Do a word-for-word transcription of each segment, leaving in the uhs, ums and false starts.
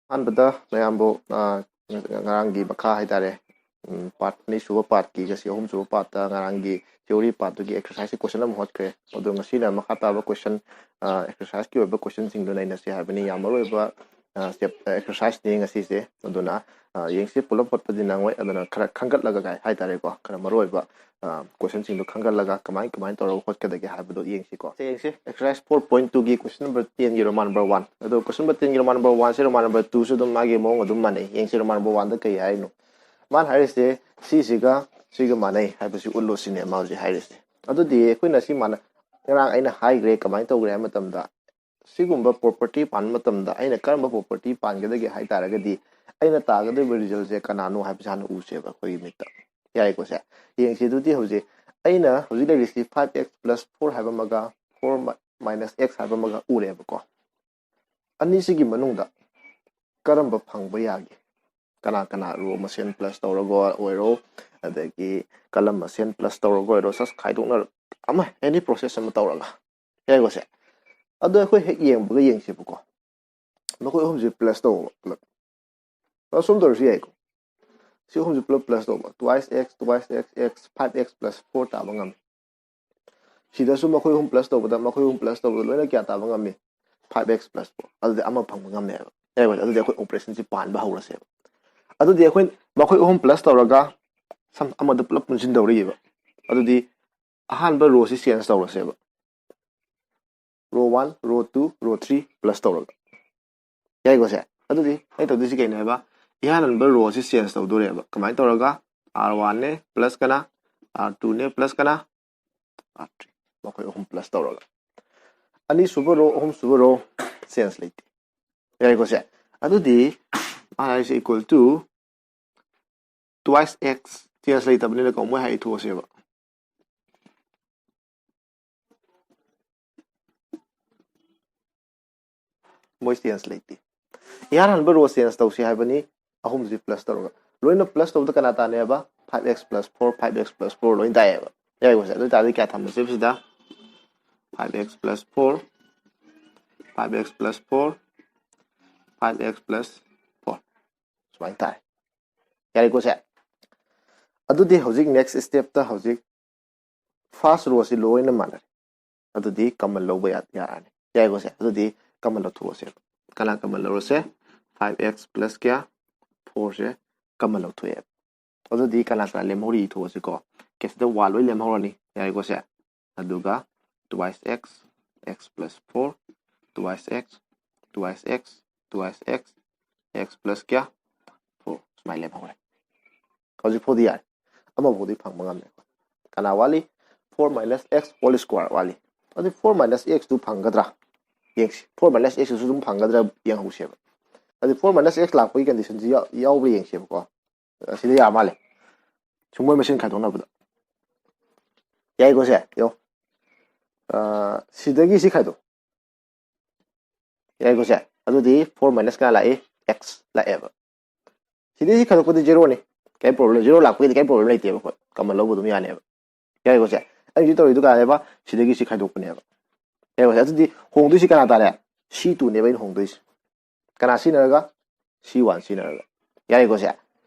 ꯑꯍꯥꯟꯕꯗ ꯃꯌꯥꯝꯕꯨ ꯉꯔꯥꯡꯒꯤ ꯃꯈꯥ ꯍꯥꯏꯇꯥꯔꯦ, ꯄꯥꯔꯠ ꯑꯅꯤꯁꯨꯕ ꯄꯥꯔꯠꯀꯤ ꯉꯁꯤ ꯑꯍꯨꯝꯁꯨꯕ ꯄꯥꯔꯠꯇ ꯉꯔꯥꯡꯒꯤ ꯊꯤꯑꯣꯔꯤ ꯄꯥꯔꯠꯇꯨꯒꯤ ꯑꯦꯛꯁꯔꯁꯥꯏꯁꯀꯤ ꯀꯣꯏꯁꯟ ꯑꯃ ꯍꯣꯠꯈ꯭ꯔꯦ꯫ ꯑꯗꯣ ꯉꯁꯤꯅ ꯃꯈꯥ ꯇꯥꯕ ꯀꯣꯏꯁꯟ, ꯑꯦꯛꯁꯔꯁꯥꯏꯁꯀꯤ ꯑꯣꯏꯕ ꯀꯣꯏꯁꯟꯁꯤꯡꯗꯨ ꯅꯩꯅꯁꯤ ꯍꯥꯏꯕꯅꯤ꯫ ꯌꯥꯝ ꯃꯔꯨ ꯑꯣꯏꯕ ꯑꯦꯛꯁꯔꯁꯥꯏꯁꯅꯤ ꯉꯁꯤꯁꯦ꯫ ꯑꯗꯨꯅ ꯌꯦꯡꯁꯤ, ꯄꯨꯂꯞ ꯍꯣꯠꯄꯗꯤ ꯅꯪꯉꯣꯏ꯫ ꯑꯗꯨꯅ ꯈꯔ ꯈꯟꯒꯠꯂꯒ ꯀꯥꯏ ꯍꯥꯏꯇꯥꯔꯦꯀꯣ, ꯈꯔ ꯃꯔꯨ ꯑꯣꯏꯕ ꯀꯣꯏꯁꯟꯁꯤꯡꯗꯣ ꯈꯟꯒꯠꯂꯒ ꯀꯃꯥꯏ ꯀꯃꯥꯏꯅ ꯇꯧꯔꯒ ꯍꯣꯠꯀꯗꯒꯦ ꯍꯥꯏꯕꯗꯣ ꯌꯦꯡꯁꯤꯀꯣ꯫ ꯁꯦ ꯌꯦꯡꯁꯤ, ꯑꯦꯛꯁꯔꯁꯥꯏꯁ ꯐꯣꯔ ꯄꯣꯏꯟ ꯇꯨꯒꯤ ꯀꯣꯏꯁꯟ ꯅꯝꯕꯔ ꯇꯦꯟꯒꯤ ꯔꯣꯃꯥꯟ ꯅꯝꯕꯔ ꯋꯥꯟ꯫ ꯑꯗꯣ ꯀꯣꯏꯁꯟ ꯅꯝꯕꯔ ꯇꯦꯟꯒꯤ ꯔꯣꯃꯥꯟ ꯅꯝꯕꯔ ꯋꯥꯟꯁꯦ ꯔꯣꯃꯥꯟ ꯅꯝꯕꯔ ꯇꯨꯁꯨ ꯑꯗꯨꯝ ꯃꯥꯒꯤ ꯃꯑꯣꯡ ꯑꯗꯨꯝ ꯃꯥꯟꯅꯩ꯫ ꯌꯦꯡꯁꯤ, ꯔꯣꯃꯥꯟ ꯅꯝꯕꯔ ꯋꯥꯟꯗ ꯀꯩ ꯍꯥꯏꯔꯤꯅꯣ? ꯃꯥꯅ ꯍꯥꯏꯔꯤꯁꯦ ꯁꯤꯁꯤꯒ ꯁꯤꯒ ꯃꯥꯟꯅꯩ ꯍꯥꯏꯕꯁꯤ ꯎꯠꯂꯨ ꯁꯤꯅꯦ ꯃꯥ ꯍꯧꯖꯤꯛ ꯍꯥꯏꯔꯤꯁꯦ꯫ ꯑꯗꯨꯗꯤ ꯑꯩꯈꯣꯏꯅ ꯁꯤ ꯃꯥꯟꯅ, ꯉꯔꯥꯡ ꯑꯩꯅ ꯍꯥꯏꯈ꯭ꯔꯦ ꯀꯃꯥꯏꯅ ꯇꯧꯈ꯭ꯔꯦ ꯍꯥꯏꯕ ꯃꯇꯝꯗ, ꯁꯤꯒꯨꯝꯕ ꯄ꯭ꯔꯣꯄꯔꯇꯤ ꯄꯥꯟꯕ ꯃꯇꯝꯗ ꯑꯩꯅ ꯀꯔꯝꯕ ꯄ꯭ꯔꯣꯄꯔꯇꯤ ꯄꯥꯟꯒꯗꯒꯦ ꯍꯥꯏ ꯇꯥꯔꯒꯗꯤ, ꯑꯩꯅ ꯇꯥꯒꯗꯧꯔꯤꯕ ꯔꯤꯖꯜꯁꯦ ꯀꯅꯥꯅꯣ ꯍꯥꯏꯕꯁꯦ ꯍꯥꯟꯅ ꯎꯁꯦꯕ ꯑꯩꯈꯣꯏꯒꯤ ꯃꯤꯠꯇ꯫ ꯌꯥꯏꯀꯣ ꯁꯦ? ꯌꯦꯡꯁꯤ ꯑꯗꯨꯗꯤ ꯍꯧꯖꯤꯛ ꯑꯩꯅ ꯍꯧꯖꯤꯛ ꯂꯩꯔꯤꯁꯤ ꯐꯥꯏꯚ ꯑꯦꯛꯁ ꯄ꯭ꯂꯁ ꯐꯣꯔ ꯍꯥꯏꯕ ꯑꯃꯒ ꯐꯣꯔ ꯃꯥꯏꯅꯁ ꯑꯦꯛꯁ ꯍꯥꯏꯕ ꯑꯃꯒ ꯎꯔꯦꯕꯀꯣ꯫ ꯑꯅꯤꯁꯤꯒꯤ ꯃꯅꯨꯡꯗ ꯀꯔꯝꯕ ꯐꯪꯕ ꯌꯥꯒꯦ? ꯀꯅꯥ ꯀꯅꯥ ꯔꯣ ꯃꯁꯦꯟ ꯄ꯭ꯂꯁ ꯇꯧꯔꯒ ꯑꯣꯏꯔꯣ, ꯑꯗꯒꯤ ꯀꯂꯝ ꯃꯁꯦꯟ ꯄ꯭ꯂꯁ ꯇꯧꯔꯒ ꯑꯣꯏꯔꯣ, ꯁꯁ ꯈꯥꯏꯗꯣꯛꯅꯔ ꯑꯃ, ꯑꯦꯅꯤ ꯄ꯭ꯔꯣꯁꯦꯁ ꯑꯃ ꯇꯧꯔꯒ, ꯌꯥꯏꯀꯣ ꯁꯦ? ꯑꯗꯣ ꯑꯩꯈꯣꯏ ꯍꯦꯛ ꯌꯦꯡꯕꯒ ꯌꯦꯡꯁꯦꯕꯀꯣ, ꯃꯈꯣꯏ ꯑꯍꯨꯝꯁꯦ ꯄ꯭ꯂꯁ ꯇꯧꯕ ꯄꯨꯂꯞ, ꯄ꯭ꯂꯁ ꯁꯨꯝ ꯇꯧꯔꯁꯨ ꯌꯥꯏꯀꯣ꯫ ꯁꯤ ꯑꯍꯨꯝꯁꯦ ꯄꯨꯂꯞ ꯄ꯭ꯂꯁ ꯇꯧꯕ, twice x, twice x, x, five x plus four ꯇꯥꯕ ꯉꯝꯃꯤ꯫ ꯁꯤꯗꯁꯨ ꯃꯈꯣꯏ ꯑꯍꯨꯝ ꯄ꯭ꯂꯁ ꯇꯧꯕꯗ, ꯃꯈꯣꯏ ꯑꯍꯨꯝ ꯄ꯭ꯂꯁ ꯇꯧꯕꯗ ꯂꯣꯏꯅ ꯀꯌꯥ ꯇꯥꯕ ꯉꯝꯃꯤ? Five x plus four꯫ ꯑꯗꯨꯗꯤ ꯑꯃ ꯐꯪꯕ ꯉꯝꯃꯦꯕ꯫ ꯌꯥꯏꯀꯣ? ꯑꯗꯨꯗꯤ ꯑꯩꯈꯣꯏ ꯑꯣꯄꯔꯦꯁꯟꯁꯤ ꯄꯥꯟꯕ ꯍꯧꯔꯁꯦꯕ꯫ ꯑꯗꯨꯗꯤ ꯑꯩꯈꯣꯏ ꯃꯈꯣꯏ ꯑꯍꯨꯝ ꯄ꯭ꯂꯁ ꯇꯧꯔꯒ ꯁꯝ ꯑꯃꯗ ꯄꯨꯂꯞ ꯄꯨꯟꯁꯤꯟꯗꯧꯔꯤꯕ꯫ ꯑꯗꯨꯗꯤ ꯑꯍꯥꯟꯕ ꯔꯣꯁꯤ ꯆꯦꯟꯖ ꯇꯧꯔꯁꯦꯕ꯫ ꯔꯣ ꯋꯥꯟ, ꯔꯣ ꯇꯨ, ꯔꯣ ꯊ꯭ꯔꯤ ꯄ꯭ꯂꯁ ꯇꯧꯔꯒ꯫ ꯌꯥꯏꯀꯣ ꯁꯦ? ꯑꯗꯨꯗꯤ ꯑꯩ ꯇꯧꯗꯣꯏꯁꯤ ꯀꯩꯅꯣ ꯍꯥꯏꯕ? ꯏꯍꯥꯟ ꯍꯥꯟꯕ ꯔꯣꯁꯤ ꯆꯦꯟꯖ ꯇꯧꯗꯣꯔꯦꯕ꯫ ꯀꯃꯥꯏꯅ ꯇꯧꯔꯒ? ꯑꯥꯔ ꯋꯥꯟꯅꯦ ꯄ꯭ꯂꯁ ꯀꯅꯥ, ꯑꯥꯔ ꯇꯨꯅꯦ ꯄ꯭ꯂꯁ ꯀꯅꯥ, ꯑꯥꯔ ꯊ꯭ꯔꯤ꯫ ꯃꯈꯣꯏ ꯑꯍꯨꯝ ꯄ꯭ꯂꯁ ꯇꯧꯔꯒ꯫ ꯑꯅꯤꯁꯨꯕ ꯔꯣ, ꯑꯍꯨꯝꯁꯨꯕ ꯔꯣ ꯆꯦꯟꯖ ꯂꯩꯇꯦ꯫ ꯌꯥꯏꯀꯣ ꯁꯦ? ꯑꯗꯨꯗꯤ ꯃꯥꯅ ꯍꯥꯏꯁꯦ equal to twice x, change ꯂꯩꯇꯕꯅꯤꯅꯀꯣ, ꯃꯣꯏ ꯍꯥꯏ ꯏꯊꯣꯛꯑꯁꯦꯕ꯫ ꯃꯣꯏ ꯆꯦꯟꯖ ꯂꯩꯇꯦ꯫ ꯏꯍꯥꯟ ꯍꯥꯟꯕ ꯔꯣ ꯆꯦꯟꯖ ꯇꯧꯁꯤ ꯍꯥꯏꯕꯅꯤ, ꯑꯍꯨꯝꯁꯤ ꯄ꯭ꯂꯁ ꯇꯧꯔꯒ꯫ ꯂꯣꯏꯅ ꯄ꯭ꯂꯁ ꯇꯧꯕꯗ ꯀꯅꯥ ꯇꯥꯅꯦꯕ? Five x plus four, five x plus four ꯂꯣꯏ ꯇꯥꯏꯌꯦꯕ꯫ ꯌꯥꯏꯀꯣ ꯁꯦ? ꯑꯗꯨ ꯑꯣꯏ ꯇꯥꯔꯗꯤ ꯀꯌꯥ ꯊꯝꯃꯁꯦꯕ ꯁꯤꯗ? Five x plus four, five x plus four, five x plus four, ꯁꯨꯃꯥꯏꯅ ꯇꯥꯔꯦ꯫ ꯌꯥꯔꯦꯀꯣ ꯁꯦ? ꯑꯗꯨꯗꯤ ꯍꯧꯖꯤꯛ next step ꯇ ꯍꯧꯖꯤꯛ first row ꯁꯤ ꯂꯣꯏꯅ ꯃꯥꯟꯅꯔꯦ꯫ ꯑꯗꯨꯗꯤ common ꯂꯧꯕ ꯌꯥ- ꯌꯥꯔꯅꯤ꯫ ꯌꯥꯏꯀꯣ ꯁꯦ? ꯑꯗꯨꯗꯤ common ꯂꯧꯊꯣꯛꯑꯁꯦ꯫ ꯀꯅꯥ common ꯂꯧꯔꯁꯦ? Five x plus ꯀꯌꯥ? Four ꯁꯦ common ꯂꯧꯊꯣꯛꯑꯦ꯫ ꯑꯗꯨꯗꯤ ꯀꯅꯥ ꯀꯅꯥ ꯂꯦꯝꯍꯧꯔꯤ ꯏꯊꯣꯛꯑꯁꯤꯀꯣ꯫ ꯀꯦꯁꯤꯗ one ꯂꯣꯏ ꯂꯦꯝꯍꯧꯔꯅꯤ꯫ ꯌꯥꯏꯀꯣ ꯁꯦ? ꯑꯗꯨꯒ twice x, x plus four, twice x, twice x, twice x, x plus ꯀꯌꯥ? Four꯫ ꯁꯨꯃꯥꯏꯅ ꯂꯦꯝꯍꯧꯔꯦ꯫ ꯍꯧꯖꯤꯛ ꯐꯥꯎꯗꯤ ꯌꯥꯔꯦ꯫ ꯑꯃ ꯐꯥꯎꯗꯤ ꯐꯪꯕ ꯉꯝꯃꯦ꯫ ꯀꯅꯥ ꯋꯥꯠꯂꯤ? Four minus x whole square ꯋꯥꯠꯂꯤ꯫ ꯑꯗꯨ four minus x ꯇꯨ ꯐꯪꯒꯗ꯭ꯔꯥ? ꯌꯦꯡꯁꯤ꯫ Four minus x ꯇꯨꯁꯨ ꯑꯗꯨꯝ ꯐꯪꯒꯗ꯭ꯔꯥ ꯌꯦꯡꯍꯧꯁꯦꯕ꯫ ꯑꯗꯨ four minus x ꯂꯥꯛꯄꯒꯤ condition ꯁꯤ ꯌꯥꯎ- ꯌꯥꯎꯕ꯭ꯔꯥ ꯌꯦꯡꯁꯦꯕꯀꯣ꯫ ꯑꯁꯤꯗ ꯌꯥ ꯃꯥꯜꯂꯦ꯫ ꯁꯨꯡꯕꯣꯏ ꯃꯁꯤꯡ ꯈꯥꯏꯗꯣꯛꯅꯕꯗ꯫ ꯌꯥꯏꯀꯣ ꯁꯦ? ꯌꯦꯡꯉꯣ꯫ ꯑ, ꯁꯤꯗꯒꯤ ꯁꯤ ꯈꯥꯏꯗꯣꯛ꯫ ꯌꯥꯏꯀꯣ ꯁꯦ? ꯑꯗꯨꯗꯤ four minus ꯀꯌꯥ ꯂꯥꯛꯏ? X ꯂꯥꯛꯑꯦꯕ꯫ ꯁꯤꯗꯩ ꯁꯤ ꯈꯥꯏꯗꯣꯛꯄꯗꯤ zero ꯅꯤ꯫ ꯀꯩꯝ problem, zero ꯂꯥꯛꯄꯒꯤꯗꯤ ꯀꯩꯝ problem ꯂꯩꯇꯦꯕ꯫ ꯑꯩꯈꯣꯏ common ꯂꯧꯕ ꯑꯗꯨꯝ ꯌꯥꯅꯦꯕ꯫ ꯌꯥꯏꯀꯣ ꯁꯦ? ꯑꯩ ꯍꯧꯖꯤꯛ ꯇꯧꯔꯤꯗꯨ ꯀꯥꯟꯅꯦꯕ, ꯁꯤꯗꯒꯤ ꯁꯤ ꯈꯥꯏꯗꯣꯛꯄꯅꯦꯕ꯫ ꯌꯥꯏꯀꯣ ꯁꯦ? ꯑꯗꯨꯗꯤ ꯍꯣꯡꯗꯣꯏꯁꯤ ꯀꯅꯥ ꯇꯥꯔꯦ? C two ꯅꯦꯕ ꯑꯩꯅ ꯍꯣꯡꯗꯣꯏꯁꯦ꯫ ꯀꯅꯥ ꯁꯤꯖꯤꯟꯅꯔꯒ? C one ꯁꯤꯖꯤꯟꯅꯔꯒ꯫ ꯌꯥꯏꯀꯣ ꯁꯦ?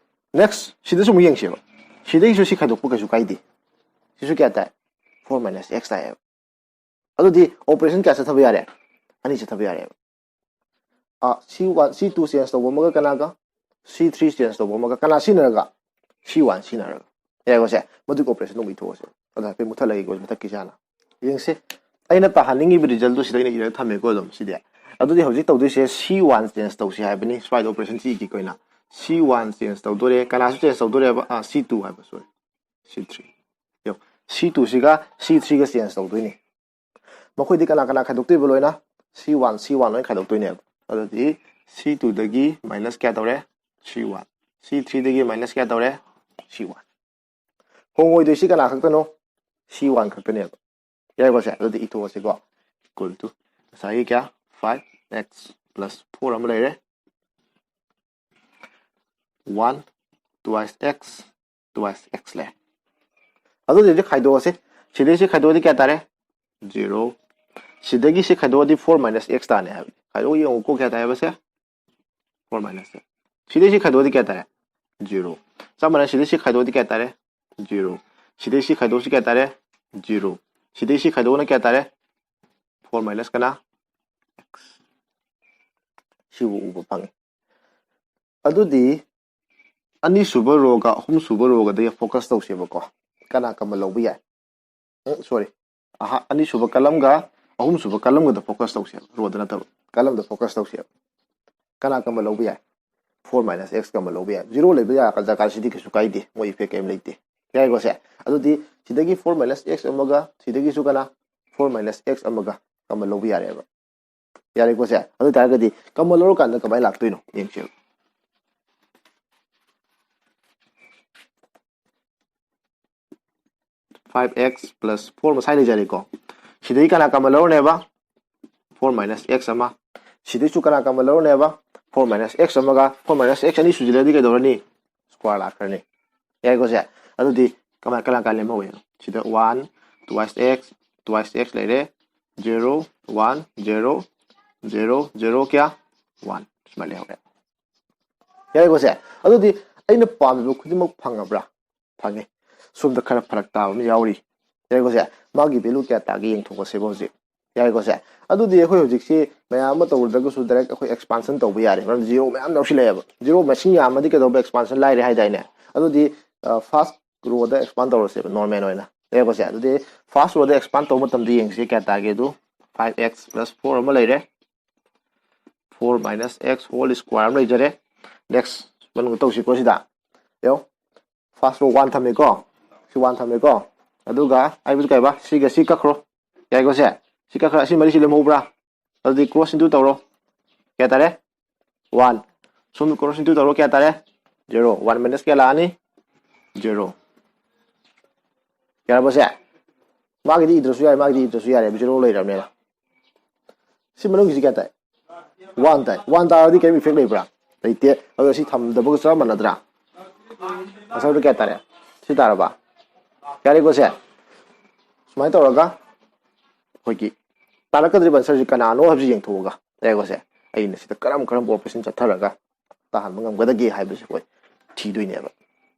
Next, ꯁꯤꯗꯁꯨ ꯑꯃꯨꯛ ꯌꯦꯡꯁꯦꯕ꯫ ꯁꯤꯗꯒꯤꯁꯨ ꯁꯤ ꯈꯥꯏꯗꯣꯛꯄ ꯀꯩꯁꯨ ꯀꯥꯏꯗꯦ꯫ ꯁꯤꯁꯨ ꯀꯌꯥ ꯇꯥꯏ? Four minus x ꯇꯥꯏꯌꯦꯕ꯫ ꯑꯗꯨꯗꯤ operation ꯀꯌꯥ ꯆꯠꯊꯕ ꯌꯥꯔꯦ? ꯑꯅꯤ ꯆꯠꯊꯕ ꯌꯥꯔꯦꯕ꯫ ꯑ, C one, C two change ꯇꯧꯕ ꯑꯃꯒ ꯀꯅꯥꯒ? C three change ꯇꯧꯕ ꯑꯃꯒ ꯀꯅꯥ ꯁꯤꯖꯤꯟꯅꯔꯒ? C one ꯁꯤꯖꯤꯟꯅꯔꯒ꯫ ꯌꯥꯏꯀꯣ ꯁꯦ? ꯃꯗꯨꯒꯤ operation ꯑꯃꯨꯛ ꯏꯊꯣꯛꯑꯁꯦ꯫ ꯑꯗꯣ ꯍꯥꯏꯐꯦꯠ ꯃꯨꯠꯊꯠꯂꯒꯦꯀꯣ, ꯃꯊꯛꯀꯤꯁꯦ ꯍꯥꯟꯅ꯫ ꯌꯦꯡꯁꯦ꯫ ꯑꯩꯅ ꯇꯥꯍꯟꯅꯤꯡꯉꯤꯕ result ꯇꯨ ꯁꯤꯗ ꯑꯩꯅ ꯏꯔꯒ ꯊꯝꯃꯦꯀꯣ ꯑꯗꯨꯝ ꯁꯤꯗꯤ꯫ ꯑꯗꯨꯗꯤ ꯍꯧꯖꯤꯛ ꯇꯧꯗꯣꯏꯁꯦ C one change ꯇꯧꯁꯤ ꯍꯥꯏꯕꯅꯤ꯫ ꯁ꯭ꯋꯥꯏꯗ operation ꯁꯤ ꯏꯒꯦꯀꯣ ꯑꯩꯅ꯫ C one change ꯇꯧꯗꯣꯔꯦ꯫ ꯀꯅꯥꯁꯨ change ꯇꯧꯗꯣꯔꯦꯕ? ꯑ, C two ꯍꯥꯏꯕ, sorry꯫ C three꯫ ꯌꯦꯡꯉꯣ, C two ꯁꯤꯒ C three ꯒ change ꯇꯧꯗꯣꯏꯅꯤ꯫ ꯃꯈꯣꯏꯗꯤ ꯀꯅꯥ ꯀꯅꯥ ꯈꯥꯏꯗꯣꯛꯇꯣꯏꯕ ꯂꯣꯏꯅ? C one, C one ꯂꯣꯏꯅ ꯈꯥꯏꯗꯣꯛꯇꯣꯏꯅꯦꯕ꯫ ꯑꯗꯨꯗꯤ C two ꯗꯒꯤ minus ꯀꯌꯥ ꯇꯧꯔꯦ? C one꯫ C three ꯗꯒꯤ minus ꯀꯌꯥ ꯇꯧꯔꯦ? C one꯫ ꯍꯣꯡꯉꯣꯏꯗꯣꯏꯁꯤ ꯀꯅꯥ ꯈꯛꯇꯅꯣ? C one ꯈꯛꯇꯅꯦꯕ꯫ ꯌꯥꯏꯀꯣ ꯁꯦ? ꯑꯗꯨꯗꯤ ꯏꯊꯣꯛꯑꯁꯤꯀꯣ꯫ Equal to ꯉꯁꯥꯏꯒꯤ ꯀꯌꯥ? Five x plus four ꯑꯃ ꯂꯩꯔꯦ꯫ One twice x twice x ꯂꯩꯔꯦ꯫ ꯑꯗꯨꯗꯤ ꯍꯧꯖꯤꯛ ꯈꯥꯏꯗꯣꯛꯑꯁꯤ꯫ ꯁꯤꯗꯩ ꯁꯤ ꯈꯥꯏꯗꯣꯛꯑꯗꯤ ꯀꯌꯥ ꯇꯥꯔꯦ? Zero꯫ ꯁꯤꯗꯒꯤ ꯁꯤ ꯈꯥꯏꯗꯣꯛꯑꯗꯤ four minus x ꯇꯥꯅꯤ ꯍꯥꯏꯕꯅꯤ꯫ ꯈꯥꯏꯗꯣꯛꯑ ꯌꯦꯡꯉꯨꯀꯣ ꯀꯌꯥ ꯇꯥꯏ ꯍꯥꯏꯕꯁꯦ? four minus x. ꯁꯤꯗꯩ ꯁꯤ ꯈꯥꯏꯗꯣꯛꯑꯗꯤ ꯀꯌꯥ ꯇꯥꯔꯦ? Zero. ꯆꯞ ꯃꯥꯟꯅꯩ, ꯁꯤꯗꯩ ꯁꯤ ꯈꯥꯏꯗꯣꯛꯑꯗꯤ ꯀꯌꯥ ꯇꯥꯔꯦ? Zero. ꯁꯤꯗꯩ ꯁꯤ ꯈꯥꯏꯗꯣꯛꯑꯁꯤ ꯀꯌꯥ ꯇꯥꯔꯦ? Zero. ꯁꯤꯗꯩ ꯁꯤ ꯈꯥꯏꯗꯣꯛꯑꯅ ꯀꯌꯥ ꯇꯥꯔꯦ? Four minus ꯀꯅꯥ? X. ꯁꯤꯕꯨ ꯎꯕ ꯐꯪꯉꯤ꯫ ꯑꯗꯨꯗꯤ ꯑꯅꯤꯁꯨꯕ ꯔꯣꯒ ꯑꯍꯨꯝꯁꯨꯕ ꯔꯣꯒꯗꯤ ꯐꯣꯀꯁ ꯇꯧꯁꯦꯕꯀꯣ꯫ ꯀꯅꯥ ꯀꯝꯃꯟ ꯂꯧꯕ ꯌꯥꯏ? ꯁꯣꯔꯤ, ꯑꯍꯥ, ꯑꯅꯤꯁꯨꯕ ꯀꯂꯝꯒ ꯑꯍꯨꯝꯁꯨꯕ ꯀꯂꯝꯒꯗ ꯐꯣꯀꯁ ꯇꯧꯁꯦꯕ, ꯔꯣꯗ ꯅꯠꯇꯕ, ꯀꯂꯝꯗ ꯐꯣꯀꯁ ꯇꯧꯁꯦꯕ꯫ ꯀꯅꯥ ꯀꯝꯃꯟ ꯂꯧꯕ ꯌꯥꯏ? Four minus x ꯀꯝꯃꯟ ꯂꯧꯕ ꯌꯥꯏ꯫ Zero ꯂꯩꯕ ꯌꯥ-, ꯗꯔꯀꯥꯔꯁꯤꯗꯤ ꯀꯩꯁꯨ ꯀꯥꯏꯗꯦ, ꯃꯣꯏ ꯏꯐꯦꯛ ꯀꯩꯝ ꯂꯩꯇꯦ꯫ ꯌꯥꯏꯀꯣ ꯁꯦ? ꯑꯗꯨꯗꯤ ꯁꯤꯗꯒꯤ four minus x ꯑꯃꯒ ꯁꯤꯗꯒꯤꯁꯨ ꯀꯅꯥ? Four minus x ꯑꯃꯒ ꯀꯝꯃꯟ ꯂꯧꯕ ꯌꯥꯔꯦꯕ꯫ ꯌꯥꯔꯦꯀꯣ ꯁꯦ? ꯑꯗꯨ ꯑꯣꯏ ꯇꯥꯔꯒꯗꯤ ꯀꯝꯃꯟ ꯂꯧꯔꯀꯥꯟꯗ ꯀꯃꯥꯏꯅ ꯂꯥꯛꯇꯣꯏꯅꯣ ꯌꯦꯡꯁꯦꯕ꯫ Five x plus four ꯃꯁꯥꯏ ꯂꯩꯖꯔꯦꯀꯣ꯫ ꯁꯤꯗꯩ ꯀꯅꯥ ꯀꯝꯃꯟ ꯂꯧꯔꯅꯦꯕ? Four minus x ꯑꯃ꯫ ꯁꯤꯗꯩꯁꯨ ꯀꯅꯥ ꯀꯝꯃꯟ ꯂꯧꯔꯅꯦꯕ? Four minus x ꯑꯃꯒ four minus x ꯑꯅꯤ ꯁꯨꯖꯤꯜꯂꯗꯤ ꯀꯩꯗꯧꯔꯅꯤ? Square ꯂꯥꯛꯈ꯭ꯔꯅꯤ꯫ ꯌꯥꯏꯀꯣ ꯁꯦ? ꯑꯗꯨꯗꯤ ꯀꯃꯥꯏ, ꯀꯅꯥ ꯀꯅꯥ ꯂꯦꯝꯍꯧꯋꯦ? ꯁꯤꯗ one, twice x, twice x ꯂꯩꯔꯦ, zero, one, zero, zero, zero ꯀꯌꯥ? One꯫ ꯁꯨꯃꯥꯏꯅ ꯂꯩꯍꯧꯔꯦ꯫ ꯌꯥꯏꯀꯣ ꯁꯦ? ꯑꯗꯨꯗꯤ ꯑꯩꯅ ꯄꯥꯝꯃꯤꯕ ꯈꯨꯗꯤꯡꯃꯛ ꯐꯪꯉꯕ꯭ꯔꯥ? ꯐꯪꯉꯦ꯫ ꯁꯣꯝꯗ ꯈꯔ ꯐꯔꯛ ꯇꯥꯕ ꯑꯃ ꯌꯥꯎꯔꯤ꯫ ꯌꯥꯏꯀꯣ ꯁꯦ? ꯃꯥꯒꯤ value ꯀꯌꯥ ꯇꯥꯒꯦ ꯌꯦꯡꯊꯣꯛꯑꯁꯦꯕ ꯍꯧꯖꯤꯛ꯫ ꯌꯥꯏꯀꯣ ꯁꯦ? ꯑꯗꯨꯗꯤ ꯑꯩꯈꯣꯏ ꯍꯧꯖꯤꯛꯁꯤ ꯃꯌꯥꯝ ꯑꯃ ꯇꯧꯔꯨꯗ꯭ꯔꯒꯁꯨ direct ꯑꯩꯈꯣꯏ expansion ꯇꯧꯕ ꯌꯥꯔꯦ, ꯃꯔꯝꯗꯤ zero ꯃꯌꯥꯝ ꯌꯥꯎꯁꯤꯜꯂꯛꯑꯦꯕ꯫ Zero ꯃꯁꯤꯡ ꯌꯥꯝꯃꯗꯤ ꯀꯩꯗꯧꯕ, expansion ꯂꯥꯏꯔꯦ ꯍꯥꯏꯗꯥꯏꯅꯦ? ꯑꯗꯨꯗꯤ, ꯑ, first ꯔꯣꯗ expand ꯇꯧꯔꯁꯦꯕ, normal ꯑꯣꯏꯅ꯫ ꯌꯥꯏꯀꯣ ꯁꯦ? ꯑꯗꯨꯗꯤ first ꯔꯣꯗ expand ꯇꯧꯕ ꯃꯇꯝꯗ ꯌꯦꯡꯁꯤ ꯀꯌꯥ ꯇꯥꯒꯦ ꯑꯗꯨ꯫ Five x plus four ꯑꯃ ꯂꯩꯔꯦ, four minus x whole square ꯑꯃ ꯂꯩꯖꯔꯦ꯫ Next ꯃꯅꯨꯡꯗ ꯇꯧꯁꯤꯀꯣ ꯁꯤꯗ꯫ ꯌꯦꯡꯉꯣ, first row one ꯊꯝꯃꯦꯀꯣ, ꯁꯤ one ꯊꯝꯃꯦꯀꯣ꯫ ꯑꯗꯨꯒ ꯑꯩꯕꯨ ꯀꯩꯕ, ꯁꯤꯒ ꯁꯤ ꯀꯛꯈ꯭ꯔꯣ꯫ ꯌꯥꯏꯀꯣ ꯁꯦ? ꯁꯤ ꯀꯛꯈ꯭ꯔ, ꯑꯁꯤ ꯃꯔꯤꯁꯤ ꯂꯦꯝꯍꯧꯕ꯭ꯔꯥ? ꯑꯗꯨꯗꯤ cross into ꯇꯧꯔꯣ꯫ ꯀꯌꯥ ꯇꯥꯔꯦ? One꯫ ꯁꯣꯝꯗ cross into ꯇꯧꯔꯣ, ꯀꯌꯥ ꯇꯥꯔꯦ? Zero꯫ One minus ꯀꯌꯥ ꯂꯥꯛꯑꯅꯤ? Zero꯫ ꯌꯥꯔꯕꯣ ꯁꯦ? ꯃꯥꯒꯤꯗꯤ ꯏꯗ꯭ꯔꯁꯨ ꯌꯥꯔꯦ, ꯃꯥꯒꯤꯗꯤ ꯏꯗ꯭ꯔꯁꯨ ꯌꯥꯔꯦ, zero ꯂꯩꯔꯕꯅꯤꯅ꯫ ꯁꯤ ꯃꯅꯨꯡꯒꯤꯁꯤ ꯀꯌꯥ ꯇꯥꯏ? One ꯇꯥꯏ꯫ One ꯇꯥꯔꯗꯤ ꯀꯔꯤꯝ effect ꯂꯩꯕ꯭ꯔꯥ? ꯂꯩꯇꯦ꯫ ꯑꯗꯣ ꯁꯤ ꯊꯝꯗꯕꯒ ꯆꯞ ꯃꯥꯟꯅꯗ꯭ꯔꯥ? Answer ꯗꯣ ꯀꯌꯥ ꯇꯥꯔꯦ? ꯁꯤ ꯇꯥꯔꯕ? ꯌꯥꯔꯦꯀꯣ ꯁꯦ? ꯁꯨꯃꯥꯏꯅ ꯇꯧꯔꯒ ꯑꯩꯈꯣꯏꯒꯤ ꯇꯥꯔꯛꯀꯗꯧꯔꯤꯕ answer ꯁꯤ ꯀꯅꯥꯅꯣ ꯍꯥꯏꯕꯁꯤ ꯌꯦꯡꯊꯣꯛꯑꯒ, ꯌꯥꯔꯦꯀꯣ ꯁꯦ? ꯑꯩꯅ ꯁꯤꯗ ꯀꯔꯝ ꯀꯔꯝꯕ operation ꯆꯠꯊꯔꯒ ꯇꯥꯍꯟꯕ ꯉꯝꯒꯗꯒꯦ ꯍꯥꯏꯕꯁꯤ ꯑꯩꯈꯣꯏ ꯊꯤꯗꯣꯏꯅꯦꯕ꯫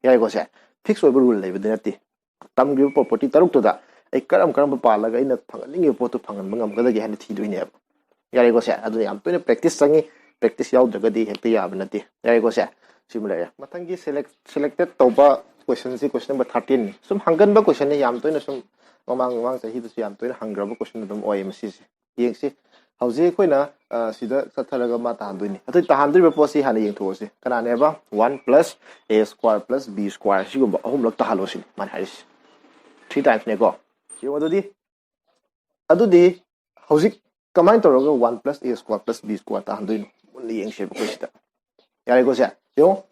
ꯌꯥꯏꯀꯣ ꯁꯦ? Fix ꯑꯣꯏꯕ rule ꯂꯩꯕꯗꯤ ꯅꯠꯇꯦ꯫ ꯇꯝꯈ꯭ꯔꯤꯕ property ꯇꯔꯨꯛꯇꯨꯗ ꯑꯩ ꯀꯔꯝ ꯀꯔꯝꯕ ꯄꯥꯜꯂꯒ ꯑꯩꯅ ꯐꯪꯍꯟꯅꯤꯡꯉꯤꯕ ꯄꯣꯠꯇꯨ ꯐꯪꯍꯟꯕ ꯉꯝꯒꯗꯒꯦ ꯍꯥꯏꯅ ꯊꯤꯗꯣꯏꯅꯦꯕ꯫ ꯌꯥꯔꯦꯀꯣ ꯁꯦ? ꯑꯗꯨꯅ ꯌꯥꯝ ꯇꯣꯏꯅ practice ꯆꯪꯉꯤ꯫ Practice ꯌꯥꯎꯗ꯭ꯔꯒꯗꯤ ꯍꯦꯛꯇ ꯌꯥꯕ ꯅꯠꯇꯦ꯫ ꯌꯥꯔꯦꯀꯣ ꯁꯦ? ꯁꯤꯃ ꯂꯩꯔꯦ꯫ ꯃꯊꯪꯒꯤ select selected ꯇꯧꯕ questionꯁꯤ question number thirteenꯅꯤ꯫ ꯁꯨꯝ ꯍꯪꯒꯟꯕ questionꯅꯤ꯫ ꯌꯥꯝ ꯇꯣꯏꯅ ꯁꯨꯝ ꯃꯃꯥꯡ ꯃꯃꯥꯡ ꯆꯍꯤꯗꯁꯨ ꯌꯥꯝ ꯇꯣꯏꯅ ꯍꯪꯈ꯭ꯔꯕ question ꯑꯗꯨꯝ ꯑꯣꯏ ꯃꯁꯤꯁꯦ꯫ ꯌꯦꯡꯁꯤ꯫ ꯍꯧꯖꯤꯛ ꯑꯩꯈꯣꯏꯅ, ꯑ, ꯁꯤꯗ ꯆꯠꯊꯔꯒ ꯃꯥ ꯇꯥꯍꯟꯗꯣꯏꯅꯤ꯫ ꯑꯗꯨ ꯇꯥꯍꯟꯗꯣꯏꯕ ꯄꯣꯠꯁꯤ ꯍꯥꯟꯅ ꯌꯦꯡꯊꯣꯛꯑꯁꯤ꯫ ꯀꯅꯥꯅꯦꯕ? One plus a square plus b square ꯁꯤꯒꯨꯝꯕ ꯑꯍꯨꯝꯂꯛ ꯇꯥꯍꯜꯂꯣ ꯁꯤꯅꯤ ꯃꯥꯅ ꯍꯥꯏꯔꯤꯁꯤ꯫ Three timesꯅꯦꯀꯣ꯫ ꯌꯦꯡꯉꯣ ꯑꯗꯨꯗꯤ꯫ ꯑꯗꯨꯗꯤ ꯍꯧꯖꯤꯛ ꯀꯃꯥꯏꯅ ꯇꯧꯔꯒ one plus a square plus b square ꯇꯥꯍꯟꯗꯣꯏꯅꯣ? ꯃꯨꯟꯅ ꯌꯦꯡꯁꯦꯕ ꯑꯩꯈꯣꯏ ꯁꯤꯗ꯫ ꯌꯥꯔꯦꯀꯣ ꯁꯦ? ꯌꯦꯡꯉꯣ꯫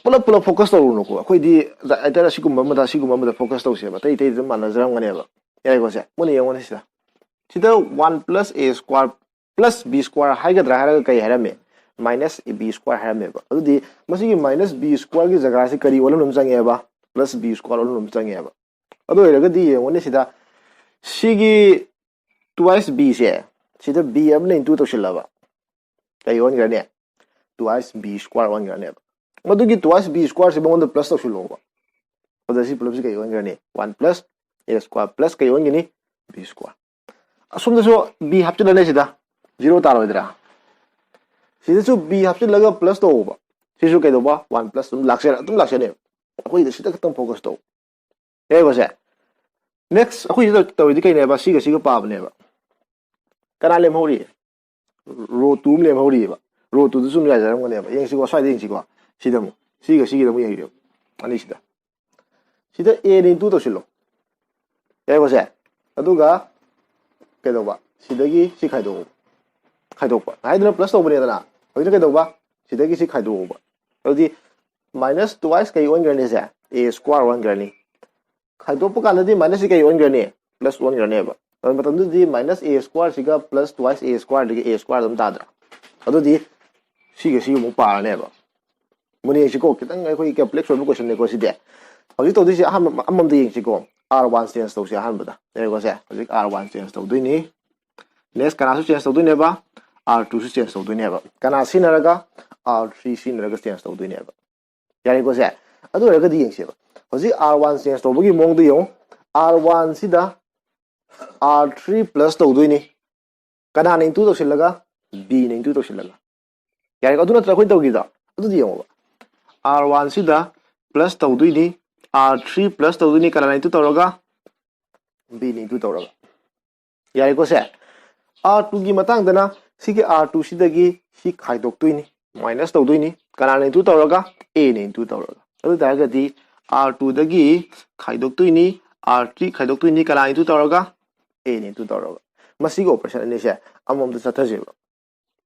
ꯄꯨꯂꯞ ꯄꯨꯂꯞ focus ꯇꯧꯔꯨꯅꯨꯀꯣ꯫ ꯑꯩꯈꯣꯏꯗꯤ either ꯑꯁꯤꯒꯨꯝꯕ ꯑꯃꯗ, ꯑꯁꯤꯒꯨꯝꯕ ꯑꯃꯗ focus ꯇꯧꯁꯦꯕ꯫ ꯑꯇꯩ ꯑꯇꯩꯗꯤ ꯑꯗꯨꯝ ꯃꯥꯟꯅꯖꯔꯝꯒꯅꯦꯕ꯫ ꯌꯥꯏꯀꯣ ꯁꯦ? ꯃꯨꯟꯅ ꯌꯦꯡꯉꯣꯅꯦ ꯁꯤꯗ꯫ ꯁꯤꯗ one plus a square plus b square ꯍꯥꯏꯒꯗ꯭ꯔꯥ ꯍꯥꯏꯔꯒ ꯀꯔꯤ ꯍꯥꯏꯔꯝꯃꯤ? Minus b square ꯍꯥꯏꯔꯝꯃꯦꯕ꯫ ꯑꯗꯨꯗꯤ ꯃꯁꯤꯒꯤ minus b squareꯒꯤ ꯖꯒꯥꯁꯤ ꯀꯔꯤ ꯑꯣꯜꯍꯟꯕ ꯑꯃ ꯆꯪꯉꯦꯕ? Plus b square ꯑꯣꯜꯍꯟꯕ ꯑꯃ ꯆꯪꯉꯦꯕ꯫ ꯑꯗꯨ ꯑꯣꯏꯔꯒꯗꯤ ꯌꯦꯡꯉꯣꯅꯦ ꯁꯤꯗ, ꯁꯤꯒꯤ twice bꯁꯦ, ꯁꯤꯗ b ꯑꯃꯅ into ꯇꯧꯁꯤꯜꯂꯕ ꯀꯩ ꯑꯣꯟꯈ꯭ꯔꯅꯤ? Twice b square ꯑꯣꯟꯈ꯭ꯔꯅꯦꯕ꯫ ꯃꯗꯨꯒꯤ twice b squareꯁꯦ ꯃꯉꯣꯟꯗ plus ꯇꯧꯁꯤꯜꯂꯣꯕ꯫ ꯑꯗꯨꯗ ꯁꯤ ꯄꯨꯂꯞꯁꯤ ꯀꯩ ꯑꯣꯟꯈ꯭ꯔꯅꯤ? One plus a square plus ꯀꯩ ꯑꯣꯟꯒꯅꯤ? B square꯫ ꯑꯁꯣꯝꯗꯁꯨ b ꯍꯥꯞꯆꯤꯜꯂꯅꯤ ꯁꯤꯗ, zero ꯇꯥꯔꯣꯏꯗ꯭ꯔꯥ? ꯁꯤꯗꯁꯨ b ꯍꯥꯞꯆꯤꯜꯂꯒ plus ꯇꯧꯕ꯫ ꯁꯤꯁꯨ ꯀꯩꯗꯧꯕ? One plus ꯑꯗꯨꯝ ꯂꯥꯛꯆꯔ-, ꯑꯗꯨꯝ ꯂꯥꯛꯆꯅꯦꯕ꯫ ꯑꯩꯈꯣꯏꯗ ꯁꯤꯗ ꯈꯛꯇꯪ focus ꯇꯧ꯫ ꯌꯥꯏꯀꯣ ꯁꯦ? Next ꯑꯩꯈꯣꯏ ꯁꯤꯗ ꯇꯧꯔꯤꯗꯤ ꯀꯩꯅꯦꯕ? ꯁꯤꯒ ꯁꯤꯒ ꯄꯥꯕꯅꯦꯕ꯫ ꯀꯅꯥ ꯂꯦꯝꯍꯧꯔꯤ? Row two ꯑꯃ ꯂꯦꯝꯍꯧꯔꯤꯑꯕ꯫ Row twoꯗꯨꯁꯨ ꯑꯗꯨꯝ ꯌꯥꯖꯔꯝꯒꯅꯦꯕ꯫ ꯌꯦꯡꯁꯤꯀꯣ, ꯁ꯭ꯋꯥꯏꯗ ꯌꯦꯡꯁꯤꯀꯣ꯫ ꯁꯤꯗ ꯑꯃꯨꯛ, ꯁꯤꯒ ꯁꯤꯒꯤꯗ ꯑꯃꯨꯛ ꯌꯦꯡꯁꯦꯕ꯫ ꯑꯅꯤꯁꯤꯗ꯫ ꯁꯤꯗ a into ꯇꯧꯁꯤꯜꯂꯣ꯫ ꯌꯥꯏꯀꯣ ꯁꯦ? ꯑꯗꯨꯒ ꯀꯩꯗꯧꯕ? ꯁꯤꯗꯒꯤ ꯁꯤ ꯈꯥꯏꯗꯣꯛꯑꯣ꯫ ꯈꯥꯏꯗꯣꯛꯄ꯫ ꯉꯁꯥꯏꯗꯨꯅ plus ꯇꯧꯕꯅꯦꯗꯅ꯫ ꯍꯧꯖꯤꯛꯅ ꯀꯩꯗꯧꯕ? ꯁꯤꯗꯒꯤ ꯁꯤ ꯈꯥꯏꯗꯣꯛꯑꯣꯕ꯫ ꯑꯗꯨꯗꯤ minus twice ꯀꯩ ꯑꯣꯟꯈ꯭ꯔꯅꯤ ꯁꯦ? A square ꯑꯣꯟꯈ꯭ꯔꯅꯤ꯫ ꯈꯥꯏꯗꯣꯛꯄ ꯀꯥꯟꯗꯗꯤ minusꯁꯤ ꯀꯩ ꯑꯣꯟꯈ꯭ꯔꯅꯤ? Plus ꯑꯣꯟꯈ꯭ꯔꯅꯦꯕ꯫ ꯑꯗꯨ ꯃꯇꯝꯗꯨꯗꯗꯤ minus a squareꯁꯤꯒ plus twice a squareꯗꯒꯤ a square ꯑꯗꯨꯝ ꯇꯥꯗ꯭ꯔꯥ? ꯑꯗꯨꯗꯤ ꯁꯤꯒ ꯁꯤꯒ ꯑꯃꯨꯛ ꯄꯥꯔꯅꯦꯕ꯫ ꯃꯨꯟꯅ ꯌꯦꯡꯁꯤꯀꯣ, ꯈꯤꯇꯪ ꯑꯩꯈꯣꯏꯒꯤ complex ꯑꯣꯏꯕ questionꯅꯤꯀꯣ ꯁꯤꯗꯤ꯫ ꯍꯧꯖꯤꯛ ꯇꯧꯗꯣꯏꯁꯦ ꯑꯍꯥꯟꯕ ꯑꯃꯃꯝꯗ ꯌꯦꯡꯁꯤꯀꯣ꯫ R one change ꯇꯧꯁꯦ ꯑꯍꯥꯟꯕꯗ꯫ ꯌꯦꯡꯉꯦꯀꯣ ꯁꯦ, ꯍꯧꯖꯤꯛ R one change ꯇꯧꯗꯣꯏꯅꯤ꯫ Next ꯀꯅꯥꯁꯨ change ꯇꯧꯗꯣꯏꯅꯦꯕ? R two ꯁꯨ change ꯇꯧꯗꯣꯏꯅꯦꯕ꯫ ꯀꯅꯥ ꯁꯤꯖꯤꯟꯅꯔꯒ? R three ꯁꯤꯖꯤꯟꯅꯔꯒ change ꯇꯧꯗꯣꯏꯅꯦꯕ꯫ ꯌꯥꯔꯦꯀꯣ ꯁꯦ? ꯑꯗꯨ ꯑꯣꯏꯔꯒꯗꯤ ꯌꯦꯡꯁꯦꯕ꯫ ꯍꯧꯖꯤꯛ R one change ꯇꯧꯕꯒꯤ ꯃꯑꯣꯡꯗꯣ ꯌꯦꯡꯉꯨ꯫ R one ꯁꯤꯗ R three plus ꯇꯧꯗꯣꯏꯅꯤ꯫ ꯀꯅꯥꯅ into ꯇꯧꯁꯤꯜꯂꯒ? B ꯅ into ꯇꯧꯁꯤꯜꯂꯒ꯫ ꯌꯥꯔꯦꯀꯣ? ꯑꯗꯨ ꯅꯠꯇ꯭ꯔ ꯑꯩꯈꯣꯏꯅ ꯇꯧꯈꯤꯕꯗꯣ? ꯑꯗꯨꯗꯤ ꯌꯦꯡꯉꯣꯕ꯫ R one ꯁꯤꯗ plus ꯇꯧꯗꯣꯏꯅꯤ, R three plus ꯇꯧꯗꯣꯏꯅꯤ, ꯀꯅꯥꯅ into ꯇꯧꯔꯒ? B ꯅ into ꯇꯧꯔꯒ꯫ ꯌꯥꯔꯦꯀꯣ ꯁꯦ? R two ꯒꯤ ꯃꯇꯥꯡꯗꯅ ꯁꯤꯒꯤ R two ꯁꯤꯗꯒꯤ ꯁꯤ ꯈꯥꯏꯗꯣꯛꯇꯣꯏꯅꯤ, minus ꯇꯧꯗꯣꯏꯅꯤ꯫ ꯀꯅꯥꯅ into ꯇꯧꯔꯒ? A ꯅ into ꯇꯧꯔꯒ꯫ ꯑꯗꯨ ꯑꯣꯏ ꯇꯥꯔꯒꯗꯤ R two ꯗꯒꯤ ꯈꯥꯏꯗꯣꯛꯇꯣꯏꯅꯤ, R three ꯈꯥꯏꯗꯣꯛꯇꯣꯏꯅꯤ꯫ ꯀꯅꯥ into ꯇꯧꯔꯒ? A ꯅ into ꯇꯧꯔꯒ꯫ ꯃꯁꯤꯒꯤ operation ꯑꯅꯤꯁꯦ ꯑꯃꯃꯝꯗ ꯆꯠꯊꯁꯦꯕ꯫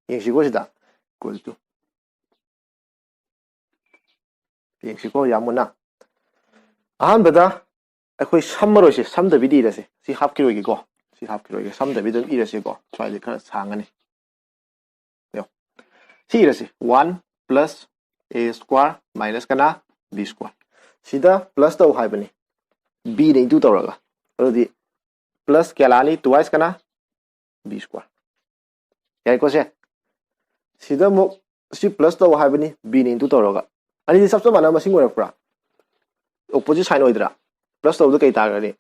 ꯌꯦꯡꯁꯤꯀꯣ ꯁꯤꯗ꯫ Equal to꯫ ꯌꯦꯡꯁꯤꯀꯣ ꯌꯥꯝ ꯃꯨꯟꯅ꯫ ꯑꯍꯥꯟꯕꯗ ꯑꯩꯈꯣꯏ ꯁꯝꯃꯔꯣꯏꯁꯦ, ꯁꯝꯗꯕꯤꯗ ꯏꯔꯁꯦ꯫ ꯁꯤ ꯍꯥꯞꯈꯤꯔꯣꯏꯒꯦꯀꯣ꯫ ꯁꯤ ꯍꯥꯞꯈꯤꯔꯣꯏꯒꯦ꯫ ꯁꯝꯗꯕꯤꯗ ꯑꯗꯨꯝ ꯏꯔꯁꯦꯀꯣ꯫ ꯁ꯭ꯋꯥꯏꯗꯤ ꯈꯔ ꯁꯥꯡꯉꯅꯤ꯫ ꯌꯦꯡꯉꯣ꯫ ꯁꯤ ꯏꯔꯁꯦ꯫ One plus A square minus ꯀꯅꯥ? B square꯫ ꯁꯤꯗ plus ꯇꯧ ꯍꯥꯏꯕꯅꯤ꯫ B ꯅ into ꯇꯧꯔꯒ꯫ ꯑꯗꯨꯗꯤ plus ꯀꯌꯥ ꯂꯥꯛꯑꯅꯤ? Twice ꯀꯅꯥ? B square꯫ ꯌꯥꯏꯀꯣ ꯁꯦ? ꯁꯤꯗ ꯑꯃꯨꯛ ꯁꯤ plus ꯇꯧ ꯍꯥꯏꯕꯅꯤ, B ꯅ into ꯇꯧꯔꯒ꯫ ꯑꯅꯤꯗꯤ ꯆꯞ ꯆꯞ ꯃꯥꯟꯅꯕ ꯃꯁꯤꯡ ꯑꯣꯏꯔꯛꯄ꯭ꯔꯥ? Opposite sign ꯑꯣꯏꯗ꯭ꯔꯥ? Plus ꯇꯧꯕꯗ ꯀꯩ ꯇꯥꯔꯒꯅꯤ?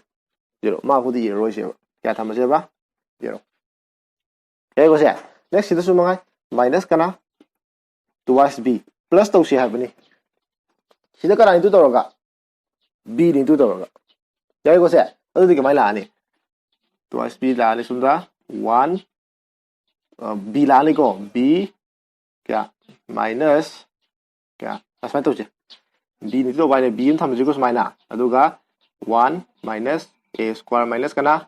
Zero꯫ ꯃꯥꯕꯨꯗꯤ ꯏꯔꯔꯣꯏꯁꯦꯕ꯫ ꯀꯌꯥ ꯊꯝꯃꯁꯦꯕ? Zero꯫ ꯌꯥꯏꯀꯣ ꯁꯦ? Next ꯁꯤꯗꯁꯨ ꯃꯉꯥꯏ꯫ Minus ꯀꯅꯥ? Twice B꯫ Plus ꯇꯧꯁꯤ ꯍꯥꯏꯕꯅꯤ꯫ ꯁꯤꯗ ꯀꯅꯥ into ꯇꯧꯔꯒ? B ꯅ into ꯇꯧꯔꯒ꯫ ꯌꯥꯏꯀꯣ ꯁꯦ? ꯑꯗꯨꯗꯤ ꯀꯃꯥꯏꯅ ꯂꯥꯛꯑꯅꯤ? Twice B ꯂꯥꯛꯑꯅꯤ ꯁꯣꯝꯗ꯫ One, ꯑ, B ꯂꯥꯛꯑꯅꯤꯀꯣ꯫ B ꯀꯌꯥ? Minus ꯀꯌꯥ? ꯑꯁꯨꯃꯥꯏꯅ ꯇꯧꯁꯦ꯫ B ꯅ into ꯇꯧꯕ ꯍꯥꯏꯅꯦ꯫ B ꯑꯃ ꯊꯝꯃꯁꯤꯀꯣ ꯁꯨꯃꯥꯏꯅ꯫ ꯑꯗꯨꯒ one minus A square minus ꯀꯅꯥ?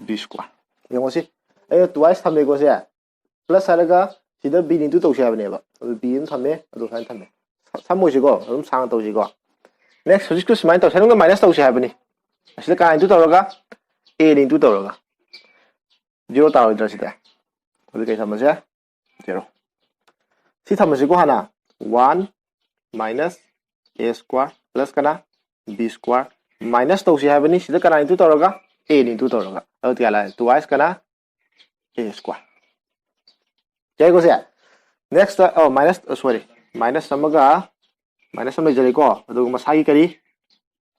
B square꯫ ꯌꯦꯡꯉꯣ ꯁꯤ꯫ ꯑꯩꯅ twice ꯊꯝꯃꯦꯀꯣ ꯁꯦ꯫ Plus ꯍꯥꯏꯔꯒ ꯁꯤꯗ B ꯅ into ꯇꯧꯁꯦ ꯍꯥꯏꯕꯅꯦꯕ꯫ ꯑꯗꯨ B ꯑꯃ ꯊꯝꯃꯦ, ꯑꯗꯨ ꯁꯨꯃꯥꯏꯅ ꯊꯝꯃꯦ꯫ ꯁ-, ꯁꯝꯃꯣꯏꯁꯤꯀꯣ, ꯑꯗꯨꯝ ꯁꯥꯡꯅ ꯇꯧꯁꯤꯀꯣ꯫ Next ꯍꯧꯖꯤꯛꯁꯨ ꯁꯨꯃꯥꯏꯅ ꯇꯧꯁꯦ, ꯑꯗꯨꯝ minus ꯇꯧꯁꯦ ꯍꯥꯏꯕꯅꯤ꯫ ꯑꯁꯤꯗ ꯀꯅꯥ into ꯇꯧꯔꯒ? A ꯅ into ꯇꯧꯔꯒ꯫ Zero ꯇꯥꯔꯣꯏꯗ꯭ꯔꯥ ꯁꯤꯗ? ꯑꯗꯨ ꯀꯩ ꯊꯝꯃꯁꯦ? Zero꯫ ꯁꯤ ꯊꯝꯃꯁꯤꯀꯣ ꯍꯥꯟꯅ꯫ One minus A square plus ꯀꯅꯥ? B square꯫ Minus ꯇꯧꯁꯤ ꯍꯥꯏꯕꯅꯤ꯫ ꯁꯤꯗ ꯀꯅꯥ into ꯇꯧꯔꯒ? A ꯅ into ꯇꯧꯔꯒ꯫ ꯑꯗꯨ ꯀꯌꯥ ꯂꯥꯛꯑꯦ? Two y ꯀꯅꯥ? A square꯫ ꯌꯥꯏꯀꯣ ꯁꯦ? Next, ꯑꯣ, minus, sorry, minus ꯑꯃꯒ minus ꯑꯃ ꯂꯩꯖꯔꯦꯀꯣ, ꯑꯗꯨꯒ ꯃꯁꯥꯒꯤ ꯀꯔꯤ?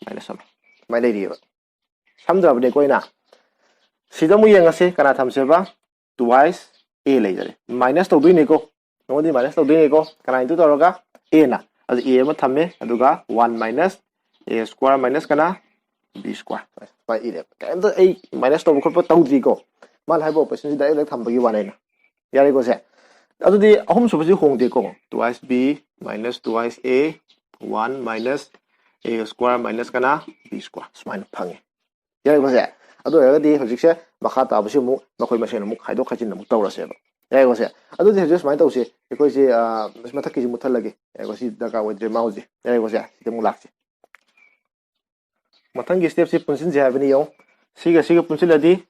Minus ꯑꯃ꯫ ꯁꯨꯃꯥꯏꯅ ꯂꯩꯔꯤꯑꯕ꯫ ꯁꯝꯗ꯭ꯔꯕꯅꯦꯀꯣ ꯑꯩꯅ? ꯁꯤꯗ ꯑꯃꯨꯛ ꯌꯦꯡꯉꯁꯤ, ꯀꯅꯥ ꯊꯝꯁꯦꯕ? Two y A ꯂꯩꯖꯔꯦ꯫ Minus ꯇꯧꯗꯣꯏꯅꯤꯀꯣ, ꯅꯉꯣꯟꯗꯤ minus ꯇꯧꯗꯣꯏꯅꯤꯀꯣ꯫ ꯀꯅꯥ into ꯇꯧꯔꯒ? A ꯅ꯫ ꯑꯗꯨ A ꯑꯃ ꯊꯝꯃꯦ, ꯑꯗꯨꯒ one minus A square minus ꯀꯅꯥ? B square꯫ ꯁꯨꯃꯥꯏꯅ ꯏꯔꯦꯕ꯫ ꯀꯩꯝꯇ ꯑꯩ minus ꯇꯧꯕ ꯈꯣꯠꯄ ꯇꯧꯗ꯭ꯔꯤꯀꯣ꯫ ꯃꯥꯅ ꯍꯥꯏꯕ operationꯁꯤ direct direct ꯊꯝꯕꯒꯤ ꯋꯥꯅꯦ ꯑꯩꯅ꯫ ꯌꯥꯔꯦꯀꯣ ꯁꯦ? ꯑꯗꯨꯗꯤ ꯑꯍꯨꯝꯁꯨꯕꯁꯤ ꯍꯣꯡꯗꯦꯀꯣ꯫ Two y B minus two y A, one minus A square minus ꯀꯅꯥ? B square꯫ ꯁꯨꯃꯥꯏꯅ ꯐꯪꯉꯦ꯫ ꯌꯥꯔꯦꯀꯣ ꯁꯦ? ꯑꯗꯨ ꯑꯣꯏꯔꯒꯗꯤ ꯍꯧꯖꯤꯛꯁꯦ ꯃꯈꯥ ꯇꯥꯕꯁꯤ ꯑꯃꯨꯛ ꯃꯈꯣꯏ ꯃꯁꯦꯟ ꯑꯃꯨꯛ ꯈꯥꯏꯗꯣꯛ ꯈꯥꯏꯖꯤꯟ ꯑꯃꯨꯛ ꯇꯧꯔꯁꯦꯕ꯫ ꯌꯥꯔꯦꯀꯣ ꯁꯦ? ꯑꯗꯨꯗꯤ ꯍꯧꯖꯤꯛ ꯁꯨꯃꯥꯏꯅ ꯇꯧꯁꯦ꯫ ꯑꯩꯈꯣꯏꯁꯦ, ꯑ, ꯃꯊꯛꯀꯤꯁꯤ ꯃꯨꯠꯊꯠꯂꯒꯦ꯫ ꯌꯥꯔꯦꯀꯣ? ꯁꯤ ꯗꯔꯀꯥꯔ ꯑꯣꯏꯗ꯭ꯔꯦ ꯃꯥ ꯍꯧꯖꯤꯛ꯫ ꯌꯥꯔꯦꯀꯣ ꯁꯦ? ꯁꯤꯗ ꯑꯃꯨꯛ ꯂꯥꯛꯁꯦ꯫ ꯃꯊꯪꯒꯤ stepꯁꯤ ꯄꯨꯟꯁꯤꯟꯁꯦ ꯍꯥꯏꯕꯅꯤ, ꯌꯦꯡꯉꯨ꯫ ꯁꯤꯒ ꯁꯤꯒ ꯄꯨꯟꯁꯤꯜꯂꯗꯤ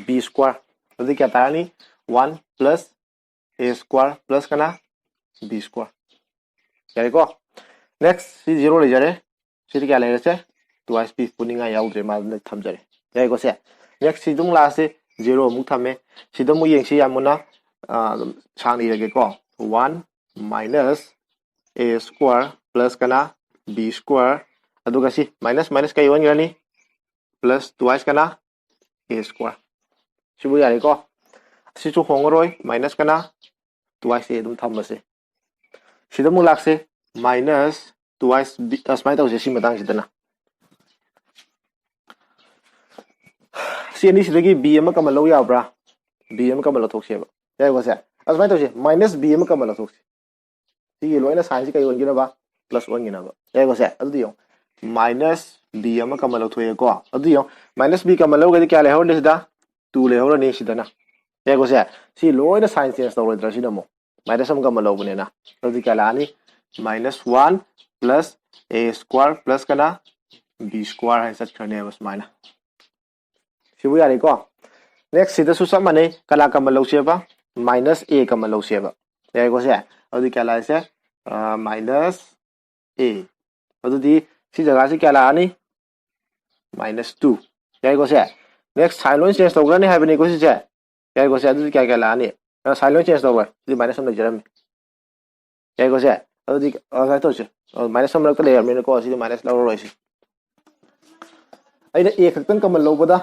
B square꯫ ꯑꯗꯨꯗꯤ ꯀꯌꯥ ꯇꯥꯔꯅꯤ? One plus A square plus ꯀꯅꯥ? B square꯫ ꯌꯥꯔꯦꯀꯣ? Next, ꯁꯤ zero ꯂꯩꯖꯔꯦ꯫ ꯁꯤꯗꯤ ꯀꯌꯥ ꯂꯩꯔꯁꯦ? Two y B ꯄꯨꯅꯤꯡꯉꯥꯏ ꯌꯥꯎꯗ꯭ꯔꯦ, ꯃꯥ ꯑꯗꯨꯝ ꯊꯝꯖꯔꯦ꯫ ꯌꯥꯔꯦꯀꯣ ꯁꯦ? Next, ꯁꯤ ꯑꯗꯨꯝ ꯂꯥꯛꯑꯁꯤ, zero ꯑꯃꯨꯛ ꯊꯝꯃꯦ꯫ ꯁꯤꯗ ꯑꯃꯨꯛ ꯌꯦꯡꯁꯤ ꯌꯥꯝ ꯃꯨꯟꯅ, ꯑ, ꯑꯗꯨꯝ ꯁꯥꯡꯅ ꯏꯔꯒꯦꯀꯣ꯫ One minus A square plus ꯀꯅꯥ? B square꯫ ꯑꯗꯨꯒ ꯁꯤ minus minus ꯀꯩ ꯑꯣꯟꯈ꯭ꯔꯅꯤ? Plus two y ꯀꯅꯥ? A square꯫ ꯁꯤꯕꯨ ꯌꯥꯔꯦꯀꯣ? ꯁꯤꯁꯨ ꯍꯣꯡꯉꯔꯣꯏ, minus ꯀꯅꯥ? Two y ꯑꯗꯨꯝ ꯊꯝꯃꯁꯦ꯫ ꯁꯤꯗ ꯑꯃꯨꯛ ꯂꯥꯛꯁꯦ, minus two y B, ꯑ, ꯁꯨꯃꯥꯏꯅ ꯇꯧꯁꯦ, ꯁꯤ ꯃꯇꯥꯡꯁꯤꯗꯅ꯫ ꯁꯤ ꯑꯅꯤꯁꯤꯗꯒꯤ B ꯑꯃ common ꯂꯧ ꯌꯥꯕ꯭ꯔꯥ? B ꯑꯃ common ꯂꯧꯊꯣꯛꯁꯦꯕ꯫ ꯌꯥꯏꯀꯣ ꯁꯦ? ꯑꯁꯨꯃꯥꯏꯅ ꯇꯧꯁꯦ, minus B ꯑꯃ common ꯂꯧꯊꯣꯛꯁꯦ꯫ ꯁꯤꯒꯤ ꯂꯣꯏꯅ signꯁꯤ ꯀꯩ ꯑꯣꯟꯈꯤꯅꯕ? Plus ꯑꯣꯟꯈꯤꯅꯕ꯫ ꯌꯥꯏꯀꯣ ꯁꯦ? ꯑꯗꯨꯗꯤ ꯌꯦꯡꯉꯣ, minus B ꯑꯃ common ꯂꯧꯊꯣꯛꯑꯦꯀꯣ꯫ ꯑꯗꯨꯗꯤ ꯌꯦꯡꯉꯣ, minus B common ꯂꯧꯔꯒꯗꯤ ꯀꯌꯥ ꯂꯩꯍꯧꯔꯅꯤ ꯁꯤꯗ? Two ꯂꯩꯍꯧꯔꯅꯤ ꯁꯤꯗꯅ꯫ ꯌꯥꯏꯀꯣ ꯁꯦ? ꯁꯤ ꯂꯣꯏꯅ sign change ꯇꯧꯔꯣꯏꯗ꯭ꯔꯥ ꯁꯤꯅ ꯑꯃꯨꯛ? Minus ꯑꯃ common ꯂꯧꯕꯅꯤꯅ꯫ ꯑꯗꯨꯗꯤ ꯀꯌꯥ ꯂꯥꯛꯑꯅꯤ? Minus one plus A square plus ꯀꯅꯥ? B square ꯍꯥꯏꯅ ꯆꯠꯈ꯭ꯔꯅꯦꯕ ꯁꯨꯃꯥꯏꯅ꯫ ꯁꯤꯕꯨ ꯌꯥꯔꯦꯀꯣ? Next ꯁꯤꯗꯁꯨ ꯆꯞ ꯃꯥꯟꯅꯩ꯫ ꯀꯅꯥ common ꯂꯧꯁꯦꯕ? Minus A common ꯂꯧꯁꯦꯕ꯫ ꯌꯥꯔꯦꯀꯣ ꯁꯦ? ꯑꯗꯨꯗꯤ ꯀꯌꯥ ꯂꯥꯛꯏꯁꯦ? ꯑ, minus A꯫ ꯑꯗꯨꯗꯤ ꯁꯤ ꯖꯒꯥꯁꯤ ꯀꯌꯥ ꯂꯥꯛꯑꯅꯤ? Minus two꯫ ꯌꯥꯔꯦꯀꯣ ꯁꯦ? Next, sign ꯂꯣꯏ change ꯇꯧꯈ꯭ꯔꯅꯤ ꯍꯥꯏꯕꯅꯤꯀꯣ ꯁꯤꯁꯦ꯫ ꯌꯥꯏꯀꯣ ꯁꯦ? ꯑꯗꯨꯗꯤ ꯀꯌꯥ ꯀꯌꯥ ꯂꯥꯛꯑꯅꯤ? Sign ꯂꯣꯏ change ꯇꯧꯈ꯭ꯔꯦ, ꯑꯗꯨꯗꯤ minus ꯑꯃ ꯂꯩꯖꯔꯝꯃꯤ꯫ ꯌꯥꯏꯀꯣ ꯁꯦ? ꯑꯗꯨꯗꯤ ꯉꯁꯥꯏ ꯇꯧꯁꯦ, minus ꯑꯃ ꯃꯔꯛꯇ ꯂꯩꯔꯕꯅꯤꯅꯀꯣ, ꯁꯤꯗꯤ minus ꯂꯧꯔꯔꯣꯏꯁꯤ꯫ ꯑꯩꯅ a ꯈꯛꯇꯪ common ꯂꯧꯕꯗ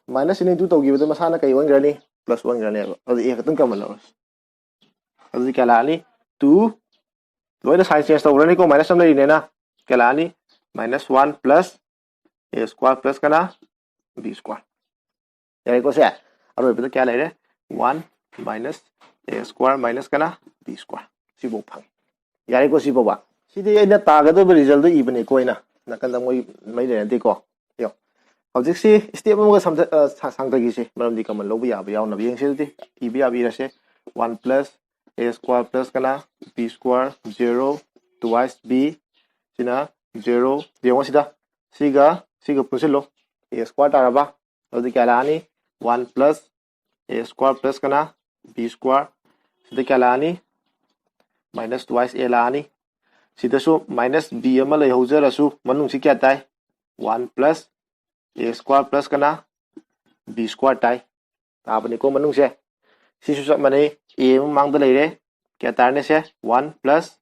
minus ꯑꯅꯤ ꯑꯗꯨ ꯇꯧꯈꯤꯕꯗ ꯃꯁꯥꯅ ꯀꯩ ꯑꯣꯟꯈ꯭ꯔꯅꯤ? Plus ꯑꯣꯟꯈ꯭ꯔꯅꯦꯕ꯫ ꯑꯗꯨꯗꯤ a ꯈꯛꯇꯪ common ꯂꯧꯔꯁꯤ꯫ ꯑꯗꯨꯗꯤ ꯀꯌꯥ ꯂꯥꯛꯑꯅꯤ? Two꯫ ꯂꯣꯏꯅ sign change ꯇꯧꯈ꯭ꯔꯅꯤꯀꯣ, minus ꯑꯃ ꯂꯩꯔꯤꯅꯦꯅ꯫ ꯀꯌꯥ ꯂꯥꯛꯑꯅꯤ? Minus one plus a square plus ꯀꯅꯥ? B square꯫ ꯌꯥꯔꯦꯀꯣ ꯁꯦ? ꯑꯔꯣꯏꯕꯗ ꯀꯌꯥ ꯂꯩꯔꯦ? One minus a square minus ꯀꯅꯥ? B square꯫ ꯁꯤꯐꯧ ꯐꯪꯉꯤ꯫ ꯌꯥꯔꯦꯀꯣ ꯁꯤꯐꯥꯎꯕ? ꯁꯤꯗꯤ ꯑꯩꯅ ꯇꯥꯒꯗꯕ resultꯗꯣ ꯏꯕꯅꯦꯀꯣ ꯑꯩꯅ꯫ ꯅꯥꯀꯟꯗ ꯃꯣꯏ ꯃꯩ ꯂꯩꯅꯗꯦꯀꯣ꯫ ꯌꯦꯡꯉꯣ꯫ ꯍꯧꯖꯤꯛꯁꯤ step ꯑꯃꯒ ꯁꯝꯊ-, ꯑ, ꯁꯥ-, ꯁꯥꯡꯊꯈꯤꯁꯤ꯫ ꯃꯔꯝꯗꯤ common ꯂꯧꯕ ꯌꯥꯕ ꯌꯥꯎꯅꯕ ꯌꯦꯡꯁꯤ꯫ ꯑꯗꯨꯗꯤ ꯏꯕ ꯌꯥꯕ ꯏꯔꯁꯦ꯫ One plus a square plus ꯀꯅꯥ? B square, zero, twice b, ꯁꯤꯅ zero꯫ ꯌꯦꯡꯉꯣ ꯁꯤꯗ꯫ ꯁꯤꯒ ꯁꯤꯒ ꯄꯨꯟꯁꯤꯜꯂꯣ꯫ A square ꯇꯥꯔꯕ? ꯑꯗꯨꯗꯤ ꯀꯌꯥ ꯂꯥꯛꯑꯅꯤ? One plus a square plus ꯀꯅꯥ? B square꯫ ꯁꯤꯗ ꯀꯌꯥ ꯂꯥꯛꯑꯅꯤ? Minus twice a ꯂꯥꯛꯑꯅꯤ꯫ ꯁꯤꯗꯁꯨ minus b ꯑꯃ ꯂꯩꯍꯧꯖꯔꯁꯨ ꯃꯅꯨꯡꯁꯤ ꯀꯌꯥ ꯇꯥꯏ? One plus a square plus ꯀꯅꯥ? B square ꯇꯥꯏ꯫ ꯇꯥꯕꯅꯤꯀꯣ ꯃꯅꯨꯡꯁꯦ꯫ ꯁꯤꯁꯨ ꯆꯞ ꯃꯥꯟꯅꯩ, a ꯑꯃ ꯃꯥꯡꯗ ꯂꯩꯔꯦ꯫ ꯀꯌꯥ ꯇꯥꯔꯅꯤ ꯁꯦ? One plus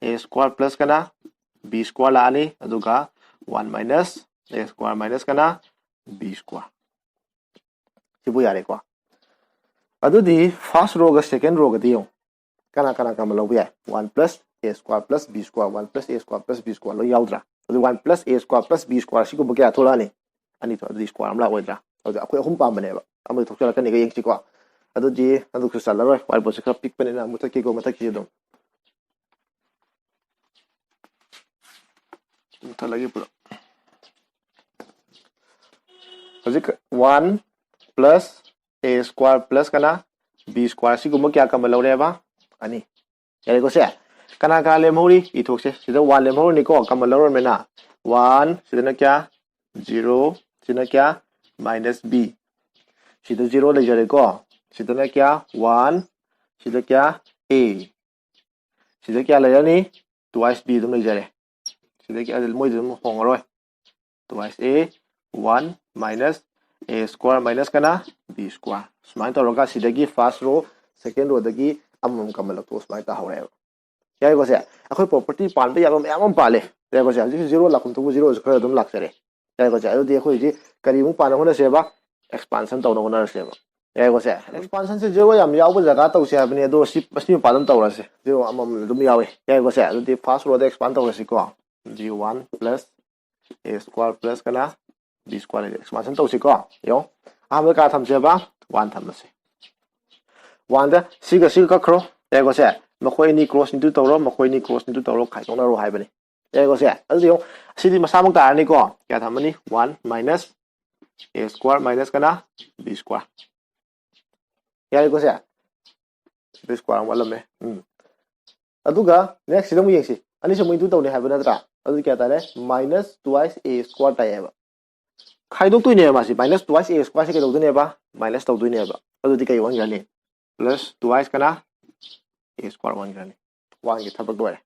a square plus ꯀꯅꯥ? B square ꯂꯥꯛꯑꯅꯤ꯫ ꯑꯗꯨꯒ one minus a square minus ꯀꯅꯥ? B square꯫ ꯁꯤꯕꯨ ꯌꯥꯔꯦꯀꯣ꯫ ꯑꯗꯨꯗꯤ first rowꯒ second rowꯒꯗꯤ ꯌꯦꯡꯉꯨ꯫ ꯀꯅꯥ ꯀꯅꯥ common ꯂꯧꯕ ꯌꯥꯏ? One plus a square plus b square, one plus a square plus b square ꯂꯣꯏ ꯌꯥꯎꯗ꯭ꯔꯥ? ꯑꯗꯨ one plus a square plus b square ꯁꯤꯒꯨꯝꯕ ꯀꯌꯥ ꯊꯣꯛꯂꯛꯑꯅꯤ? ꯑꯅꯤ ꯊꯣꯛ-, ꯑꯗꯨꯗꯤ square ꯑꯃ ꯂꯥꯛꯑꯣꯏꯗ꯭ꯔꯥ? ꯑꯗꯨꯗꯤ ꯑꯩꯈꯣꯏ ꯑꯍꯨꯝ ꯄꯥꯝꯕꯅꯦꯕ꯫ ꯑꯃꯗꯤ ꯊꯣꯛꯆꯔꯛꯀꯅꯤꯒ ꯌꯦꯡꯁꯤꯀꯣ꯫ ꯑꯗꯨꯗꯤ ꯑꯗꯨꯁꯨ ꯆꯜꯂꯔꯣꯏ꯫ Whiteboardꯁꯦ ꯈꯔ ꯄꯤꯛꯄꯅꯤꯅ ꯃꯨꯊꯠꯀꯦꯀꯣ, ꯃꯊꯛꯀꯤꯁꯦ ꯑꯗꯨꯝ꯫ ꯃꯨꯊꯠꯂꯒꯦ ꯄꯨꯂꯞ꯫ ꯍꯧꯖꯤꯛ one plus a square plus ꯀꯅꯥ? B square꯫ ꯁꯤꯒꯨꯝꯕ ꯀꯌꯥ common ꯂꯧꯔꯦꯕ? ꯑꯅꯤ꯫ ꯌꯥꯔꯦꯀꯣ ꯁꯦ? ꯀꯅꯥ ꯀꯅꯥ ꯂꯦꯝꯍꯧꯔꯤ? ꯏꯊꯣꯛꯁꯦ꯫ ꯁꯤꯗ one ꯂꯦꯝꯍꯧꯔꯅꯤꯀꯣ, common ꯂꯧꯔꯃꯤꯅ꯫ One, ꯁꯤꯗꯅ ꯀꯌꯥ? Zero, ꯁꯤꯅ ꯀꯌꯥ? Minus b꯫ ꯁꯤꯗ zero ꯂꯩꯖꯔꯦꯀꯣ꯫ ꯁꯤꯗꯅ ꯀꯌꯥ? One, ꯁꯤꯗ ꯀꯌꯥ? A꯫ ꯁꯤꯗ ꯀꯌꯥ ꯂꯩꯔꯅꯤ? Twice b ꯑꯗꯨꯝ ꯂꯩꯖꯔꯦ꯫ ꯁꯤꯗꯒꯤ ꯑꯗꯨ ꯃꯣꯏꯗꯤ ꯑꯗꯨꯝ ꯍꯣꯡꯉꯔꯣꯏ꯫ Twice a, one, minus a square minus ꯀꯅꯥ? B square꯫ ꯁꯨꯃꯥꯏꯅ ꯇꯧꯔꯒ ꯁꯤꯗꯒꯤ first row, second rowꯗꯒꯤ ꯑꯃꯃꯝ common ꯂꯧꯊꯣꯛꯑꯣ꯫ ꯁꯨꯃꯥꯏꯅ ꯇꯥꯍꯧꯔꯦꯕ꯫ ꯌꯥꯏꯀꯣ ꯁꯦ? ꯑꯩꯈꯣꯏ property ꯄꯥꯟꯕ ꯌꯥꯕ ꯃꯌꯥꯝ ꯑꯃ ꯄꯥꯜꯂꯦ꯫ ꯌꯥꯏꯀꯣ ꯁꯦ? ꯍꯧꯖꯤꯛ zero ꯂꯥꯛꯐꯝ ꯊꯣꯛꯄ zeroꯁꯨ ꯈꯔ ꯑꯗꯨꯝ ꯂꯥꯛꯆꯔꯦ꯫ ꯌꯥꯏꯀꯣ ꯁꯦ? ꯑꯗꯨꯗꯤ ꯑꯩꯈꯣꯏ ꯍꯧꯖꯤꯛ ꯀꯔꯤꯃꯨꯛ ꯄꯥꯟꯅ ꯍꯣꯠꯅꯁꯦꯕ? Expansion ꯇꯧꯅ ꯍꯣꯠꯅꯔꯁꯦꯕ꯫ ꯌꯥꯏꯀꯣ ꯁꯦ? Expansionꯁꯦ zero ꯌꯥꯝ ꯌꯥꯎꯕ ꯖꯒꯥ ꯇꯧꯁꯦ ꯍꯥꯏꯕꯅꯤ, ꯑꯗꯣ ꯁꯤ, ꯁꯤ ꯃꯄꯥꯟ ꯑꯗꯨꯝ ꯇꯧꯔꯁꯦ꯫ Zero ꯑꯃꯃꯝ ꯑꯗꯨꯝ ꯌꯥꯎꯋꯦ꯫ ꯌꯥꯏꯀꯣ ꯁꯦ? ꯑꯗꯨꯗꯤ first rowꯗ expand ꯇꯧꯔꯁꯤꯀꯣ꯫ G one plus a square plus ꯀꯅꯥ? B square ꯂꯩꯔꯦ꯫ Expansion ꯇꯧꯁꯤꯀꯣ꯫ ꯌꯦꯡꯉꯣ꯫ ꯑꯍꯥꯟꯕꯗ ꯀꯌꯥ ꯊꯝꯁꯦꯕ? One ꯊꯝꯃꯁꯦ꯫ Oneꯗ ꯁꯤꯒ ꯁꯤꯒ ꯀꯛꯈ꯭ꯔꯣ꯫ ꯌꯥꯏꯀꯣ ꯁꯦ? ꯃꯈꯣꯏ ꯑꯅꯤ cross into ꯇꯧꯔꯣ, ꯃꯈꯣꯏ ꯑꯅꯤ cross into ꯇꯧꯔꯣ, ꯈꯥꯏꯗꯣꯛꯅꯔꯣ ꯍꯥꯏꯕꯅꯤ꯫ ꯌꯥꯏꯀꯣ ꯁꯦ? ꯑꯗꯨꯗꯤ ꯌꯦꯡꯉꯣ, ꯁꯤꯗꯤ ꯃꯁꯥꯃꯛ ꯇꯥꯔꯅꯤꯀꯣ꯫ ꯀꯌꯥ ꯊꯝꯃꯅꯤ? One minus a square minus ꯀꯅꯥ? B square꯫ ꯌꯥꯔꯦꯀꯣ ꯁꯦ? B square ꯑꯃ ꯋꯥꯠꯂꯝꯃꯦ꯫ ꯎꯝ꯫ ꯑꯗꯨꯒ next ꯁꯤꯗ ꯑꯃꯨꯛ ꯌꯦꯡꯁꯤ꯫ ꯑꯅꯤꯁꯦ ꯑꯃꯨꯛ into ꯇꯧꯅꯤ ꯍꯥꯏꯕ ꯅꯠꯇ꯭ꯔꯥ? ꯑꯗꯨꯗꯤ ꯀꯌꯥ ꯇꯥꯔꯦ? Minus twice a square ꯇꯥꯏꯌꯦꯕ꯫ ꯈꯥꯏꯗꯣꯛꯇꯣꯏꯅꯦꯕ ꯃꯥꯁꯤ꯫ Minus twice a square ꯁꯤ ꯀꯩꯗꯧꯗꯣꯏꯅꯦꯕ? Minus ꯇꯧꯗꯣꯏꯅꯦꯕ꯫ ꯑꯗꯨꯗꯤ ꯀꯩ ꯑꯣꯟꯈ꯭ꯔꯅꯤ? Plus twice ꯀꯅꯥ? A square ꯑꯣꯟꯈ꯭ꯔꯅꯤ꯫ Oneꯒꯤ ꯊꯕꯛ ꯂꯣꯏꯔꯦ꯫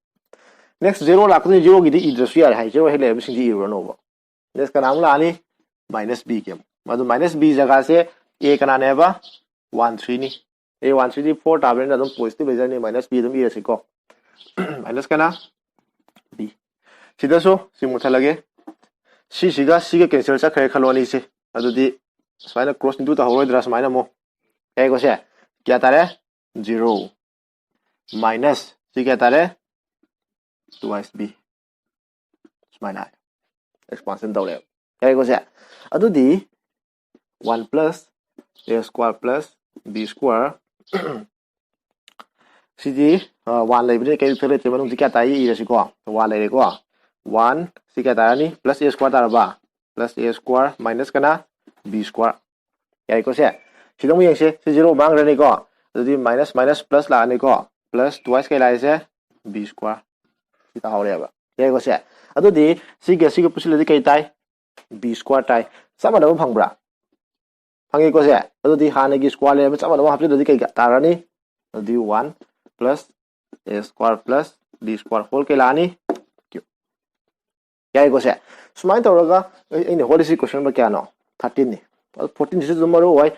Next zero ꯂꯥꯛꯄꯗꯨꯅ zeroꯒꯤꯗꯤ ꯏꯗ꯭ꯔꯁꯨ ꯌꯥꯔꯦ ꯍꯥꯏ꯫ Zero ꯍꯦꯛ ꯂꯩꯔꯕꯁꯤꯡꯗꯤ ꯏꯔꯨꯔꯅꯣꯕ꯫ Next ꯀꯅꯥꯃꯨꯛ ꯂꯥꯛꯑꯅꯤ? Minus bꯒꯤ ꯑꯃꯨꯛ꯫ ꯃꯗꯨ minus B ꯖꯒꯥꯁꯦ A ꯀꯅꯥꯅꯦꯕ? One threeꯅꯤ꯫ A one threeꯗꯤ four ꯇꯥꯕꯅꯤꯅ ꯑꯗꯨꯝ positive ꯂꯩꯖꯔꯅꯤ, minus B ꯑꯗꯨꯝ ꯏꯔꯁꯤꯀꯣ꯫ Minus ꯀꯅꯥ? B꯫ ꯁꯤꯗꯁꯨ ꯁꯤ ꯃꯨꯠꯊꯠꯂꯒꯦ꯫ ꯁꯤꯁꯤꯒ ꯁꯤꯒ cancel ꯆꯠꯈ꯭ꯔꯦ ꯈꯜꯂꯣ ꯑꯅꯤꯁꯦ꯫ ꯑꯗꯨꯗꯤ ꯁꯨꯃꯥꯏꯅ cross into ꯇꯧꯍꯧꯔꯣꯏꯗ꯭ꯔꯥ ꯁꯨꯃꯥꯏꯅ ꯑꯃꯨꯛ? ꯌꯥꯏꯀꯣ ꯁꯦ? ꯀꯌꯥ ꯇꯥꯔꯦ? Zero꯫ Minus ꯁꯤ ꯀꯌꯥ ꯇꯥꯔꯦ? Twice B꯫ ꯁꯨꯃꯥꯏꯅ expansion ꯇꯧꯔꯦꯕ꯫ ꯌꯥꯏꯀꯣ ꯁꯦ? ꯑꯗꯨꯗꯤ one plus a square plus B square꯫ ꯁꯤꯗꯤ, ꯑ, one ꯂꯩꯕꯅꯤꯅ ꯀꯩꯝ effect ꯂꯩꯇ꯭ꯔꯦ꯫ ꯃꯅꯨꯡꯁꯤ ꯀꯌꯥ ꯇꯥꯏ ꯏꯔꯁꯤꯀꯣ? One ꯂꯩꯔꯦꯀꯣ꯫ One ꯁꯤ ꯀꯌꯥ ꯇꯥꯔꯅꯤ? Plus a square ꯇꯥꯔꯕ? Plus a square minus ꯀꯅꯥ? B square꯫ ꯌꯥꯏꯀꯣ ꯁꯦ? ꯁꯤꯗ ꯑꯃꯨꯛ ꯌꯦꯡꯁꯦ꯫ ꯁꯤ zero ꯃꯥꯡꯈ꯭ꯔꯅꯤꯀꯣ꯫ ꯑꯗꯨꯗꯤ minus minus plus ꯂꯥꯛꯑꯅꯤꯀꯣ꯫ Plus twice ꯀꯩ ꯂꯥꯛꯏꯁꯦ? B square꯫ ꯁꯤ ꯇꯥꯍꯧꯔꯦꯕ꯫ ꯌꯥꯏꯀꯣ ꯁꯦ? ꯑꯗꯨꯗꯤ ꯁꯤꯒ ꯁꯤꯒ ꯄꯨꯁꯤꯜꯂꯗꯤ ꯀꯩ ꯇꯥꯏ? B square ꯇꯥꯏ꯫ ꯆꯞ ꯃꯥꯟꯅꯕ ꯐꯪꯕ꯭ꯔꯥ? ꯐꯪꯉꯤꯀꯣ ꯁꯦ? ꯑꯗꯨꯗꯤ ꯍꯥꯟꯅꯒꯤ square ꯂꯩꯔꯝꯕ ꯆꯞ ꯃꯥꯟꯅꯕ ꯍꯥꯞꯆꯤꯜꯂꯗꯤ ꯀꯩ ꯇꯥꯔꯅꯤ? ꯑꯗꯨꯗꯤ one plus a square plus B square whole ꯀꯩ ꯂꯥꯛꯑꯅꯤ? Cube꯫ ꯌꯥꯏꯀꯣ ꯁꯦ? ꯁꯨꯃꯥꯏꯅ ꯇꯧꯔꯒ ꯑꯩ-, ꯑꯩꯅ ꯍꯣꯠꯂꯤꯁꯤ question number ꯀꯌꯥꯅꯣ? ꯊꯥꯔꯇꯤꯟꯅꯤ꯫ ꯑꯗꯣ ꯐꯣꯔꯇꯤꯟꯁꯤꯁꯨ ꯑꯗꯨꯝ ꯃꯔꯨ ꯑꯣꯏ꯫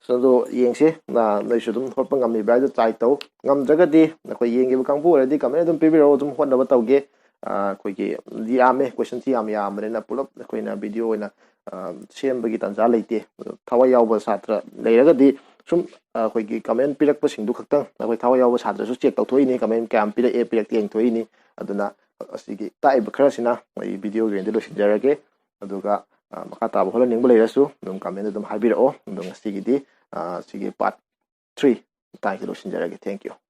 ꯑꯗꯣ ꯌꯦꯡꯁꯤ, ꯅ-, ꯅꯣꯏꯁꯨ ꯑꯗꯨꯝ ꯍꯣꯠꯄ ꯉꯝꯃꯤꯕ꯭ꯔꯥ ꯍꯥꯏꯗꯣ ꯇ꯭ꯔꯥꯏ ꯇꯧ꯫ ꯉꯝꯗ꯭ꯔꯒꯗꯤ ꯅꯈꯣꯏ ꯌꯦꯡꯉꯤꯕ ꯀꯥꯡꯕꯨ ꯑꯣꯏꯔꯗꯤ ꯀꯃꯦꯟ ꯑꯗꯨꯝ ꯄꯤꯕꯤꯔꯛꯑꯣ, ꯑꯗꯨꯝ ꯍꯣꯠꯅꯕ ꯇꯧꯒꯦ꯫ ꯑ, ꯑꯩꯈꯣꯏꯒꯤ ꯌꯥꯝꯃꯦ, ꯀꯣꯏꯁꯟꯁꯤ ꯌꯥꯝ ꯌꯥꯝꯕꯅꯤꯅ ꯄꯨꯂꯞ ꯑꯩꯈꯣꯏꯅ ꯚꯤꯗꯤꯑꯣ ꯑꯣꯏꯅ, ꯑ, ꯁꯦꯝꯕꯒꯤ ꯇꯥꯟꯖꯥ ꯂꯩꯇꯦ꯫ ꯑꯗꯣ ꯊꯋꯥꯏ ꯌꯥꯎꯕ ꯁꯥꯇ꯭ꯔ ꯂꯩꯔꯒꯗꯤ ꯁꯨꯝ, ꯑ, ꯑꯩꯈꯣꯏꯒꯤ ꯀꯃꯦꯟ ꯄꯤꯔꯛꯄꯁꯤꯡꯗꯨ ꯈꯛꯇꯪ ꯑꯩꯈꯣꯏ ꯊꯋꯥꯏ ꯌꯥꯎꯕ ꯁꯥꯇ꯭ꯔꯁꯨ ꯆꯦꯛ ꯇꯧꯊꯣꯛꯏꯅꯤ, ꯀꯃꯦꯟ ꯀꯌꯥꯝ ꯄꯤꯔꯛꯑꯦ ꯄꯤꯔꯛꯇꯦ ꯌꯦꯡꯊꯣꯛꯏꯅꯤ꯫ ꯑꯗꯨꯅ ꯑꯁꯤꯒꯤ ꯇꯥꯛꯏꯕ ꯈꯔꯁꯤꯅ ꯑꯩ ꯚꯤꯗꯤꯑꯣꯒꯤ ꯑꯣꯏꯅꯗꯤ ꯂꯣꯏꯁꯤꯟꯖꯔꯒꯦ꯫ ꯑꯗꯨꯒ, ꯑ, ꯃꯈꯥ ꯇꯥꯕ ꯍꯣꯠꯅꯅꯤꯡꯕ ꯂꯩꯔꯁꯨ ꯑꯗꯨꯝ ꯀꯃꯦꯟ ꯑꯗꯨꯝ ꯍꯥꯏꯕꯤꯔꯛꯑꯣ꯫ ꯑꯗꯣ ꯉꯁꯤꯒꯤꯗꯤ, ꯑ, ꯁꯤꯒꯤ ꯄꯥꯔꯠ ꯊ꯭ꯔꯤ ꯃꯇꯥꯡꯁꯤ ꯂꯣꯏꯁꯤꯟꯖꯔꯒꯦ꯫ Thank you꯫